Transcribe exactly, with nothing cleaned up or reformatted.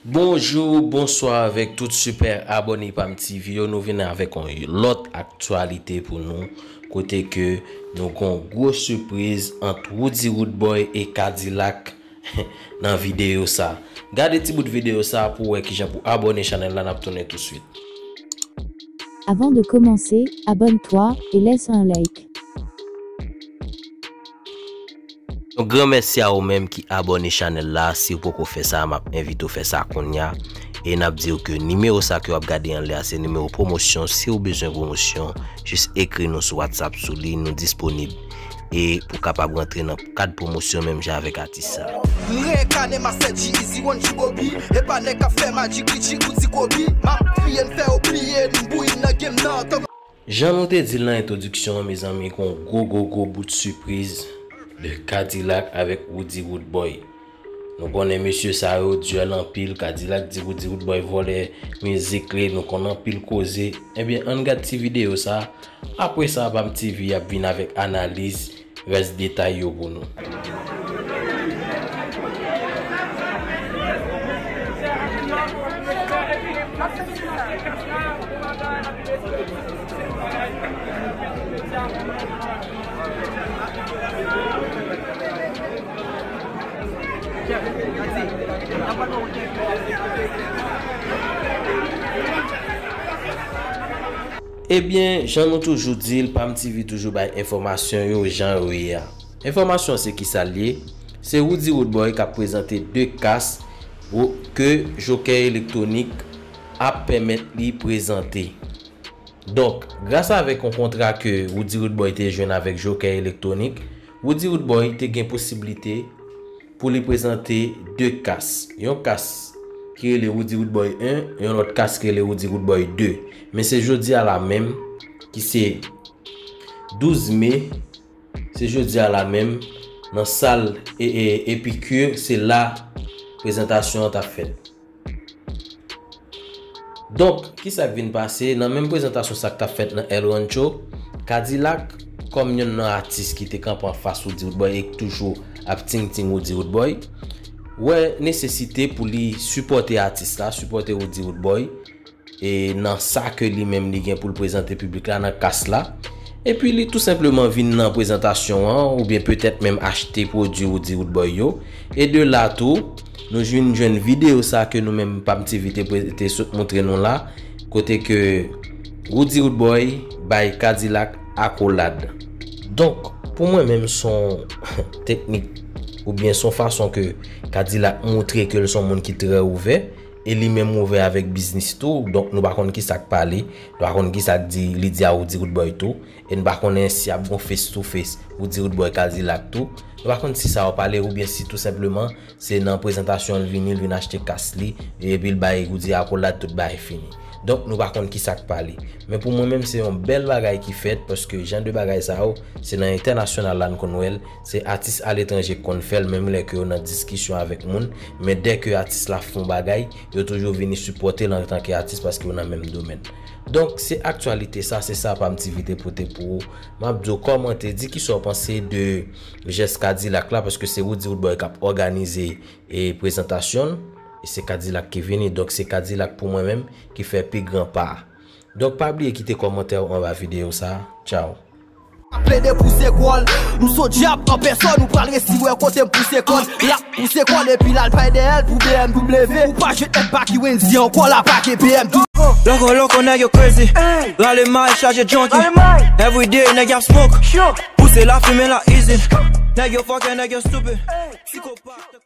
Bonjou, bonswa avèk tout sipè abòne Pam T V yo. Nou vin avèk yon lòt aktyalite pou nou, kote ke nou gon gwo sipriz ant Roody Roodboy e Kadilak nan videyo sa. Gade ti bout videyo sa pou wè kijan pou abòne chanèl la, n ap tounen touswit. Avant de commencer, abonne-toi et laisse un like. Yon gran mèsi a ou menm ki abòne chanèl la. Si w poko fè sa, m ap envite w fè sa kounye a. E n ap di w ke nimewo sa ke w ap gade anlè a, se nimewo pwomosyon. Si w bezwen pwomosyon, jis ekri nou sou WhatsApp sou li, nou disponib. E pou kapab rantre nan kad pwomosyon menm jan avèk atis sa. M reyekane Master G, Easy One, G-Bobby. E pa nèg k ap fè majik, Richie, Roody, Kobe. M ap kriye n fè yo bliye n, bouyi n nan game nan. Jan nou te di l nan entwodiksyon an, mezanmi, gon gwo, gwo, gwo bout sipriz de Kadilak avèk Roody Roodboy. Nou konnen mesye sa yo dyòl anpil, Kadilak di Roody Roodboy vòlè mizik li, nou konn anpil koze. Ebyen, ann gad ti videyo sa. Apre sa, Pam T V ap vin avèk analiz rès detay yo pou nou. Ebyen, jan nou toujou di l, Pam T V toujou bay enfòmasyon yo jan yo ye a. Enfòmasyon se kisa l ye? Se Roody Roodboy k ap prezante de kas ke Jokèy Elektwonik ap pèmèt li prezante. Donk, gras avèk yon kontra ke Roody Roodboy te jwenn avèk Jokèy Elektwonik, Roody Roodboy te gen posiblite pou li prezante de kas. Yon kas ki rele Roody Roodboy en, yon lòt kas ki rele Roody Roodboy de. Men se jodi a la menm, ki se douz me, se jodi a la menm, nan sal e, e, Epicure, se la prezantasyon an t ap fèt. Donk, kisa k vin pase? Nan menm prezantasyon sa k t ap fèt nan El Rancho, Kadilak, kòm yonn nan atis ki te kanpe anfas Roody Roodboy e k toujou ap ting-ting Roody Roodboy, wè nesesite pou li sipòte atis la, sipòte Roody Roodboy, e nan sa ke li menm li gen pou l prezante piblik la, nan kas la. Epi li tou senpleman vin nan prezantasyon an, oubyen petèt menm achte pwodui Roody Roodboy yo. E de la tou, nou vin jwenn videyo sa ke nou menm Pam T V te pre-, te sot montre nou la, kote ke Roody Roodboy bay Kadilak akolad. Donk, pou mwen menm, s on teknik oubyen s on fason ke Kadilak montre ke l s on moun ki trè ouvè, e li menm ouvè avèk biznis tou, donk nou pa konn kisa k pale, nou pa konn kisa k di, li di a Roody Roodboy tou, e nou pa konnen si ap gon face to face Roody Roodboy Kadilak tou, nou pa konn si sa yo pale oubyen si tou senpleman se nan prezantasyon l vini, l vin achte kas li, epi l bay Roody akolad, tout bagay fini. Donk nou pa konn kisa k pale. Men pou mwen menm se yon bèl bagay ki fèt, paske jan de bagay sa yo, se nan entènasyonal la n konn wè l, se atis aletranje k konn fè l, menm lè ke yo nan diskisyon avèk moun, men dè ke atis la fè yon bagay, yo toujou vini sipòte l antanke atis paske yo nan menm domèn. Donk, se aktyalite sa, se sa Pam T V te pote pou ou. M ap di w kòmante, di kisa w panse de jès Kadilak la, paske se Roody Roodboy k ap òganize e prezantasyon l, e se Kadilak ki vini. Donk, se Kadilak pou mwen menm ki fè pi gran pa a. Donk, pa bliye kite kòmantè w anba videyo sa a. Tchao. Ap plede pouse kò l. M s on dyab an pèsòn, ou pral resi wè kote m pouse kò l. L ap pouse kò l epi l al pay dèyè l pou B M W. Ou pa jwenn nèg pa ki Wendyy ankò, la pa gen B M W. Loko, loko, nèg yo crazy. Rale may, chaje junkie. Everyday, nèg y ap smoke. Pouse lafimen la easy. Nèg yo fucking, nèg yo stupid. Psikopat.